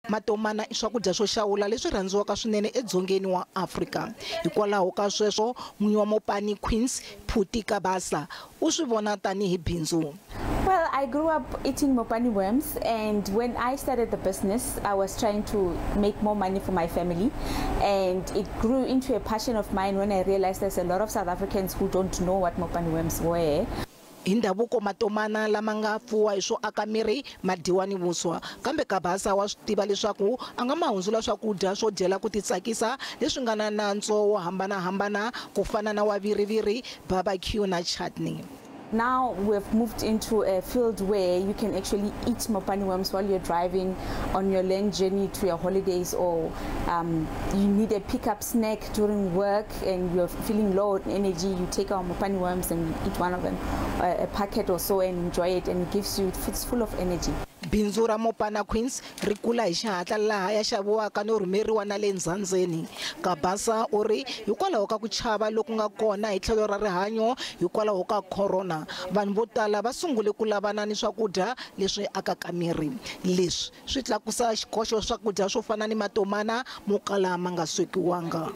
Matomana i swakudya swo xawula leswi rhandziwaka swinene edzongeni wa Afrika. Hikwalaho ka sweswo, n'winyi wa Mopani Queens, Phuti Kabasa, u swi vona tanihi bindzu. Well, I grew up eating mopani worms, and when I started the business, I was trying to make more money for my family, and it grew into a passion of mine when I realized there's a lot of South Africans who don't know what mopani worms were. Hi ndhavuko, matomana lama nga fuwa hi swo aka miri ma dyiwa ni vuswa, kambe Kabasa wa swi tiva leswaku a nga ma hundzula swakudya swo dyela ku titsakisa leswi nga na nantswo wo hambanahambana, ku fana na wa viriviri, barbecue na chutney. Now we've moved into a field where you can actually eat mopani worms while you're driving on your land journey to your holidays, or you need a pickup snack during work and you're feeling low on energy, you take our mopani worms and you eat one of them, a packet or so, and enjoy it, and it gives you, it's full of energy. Bindzu ra Mopana Queens ri kula hi xihatla, laha ya xaviwaka no rhumeriwa na le ndzhandzeni. Kabasa u ri hikwalaho ka ku chava loku nga kona hi tlhelo ra rihanyo hikwalaho ka corona, vanhu vo tala va sungule ku lavana ni swakudya leswi akaka miri. Leswi swi tlakusa xikoxo swakudya swo fana ni matomana mo kala ma nga swekiwanga.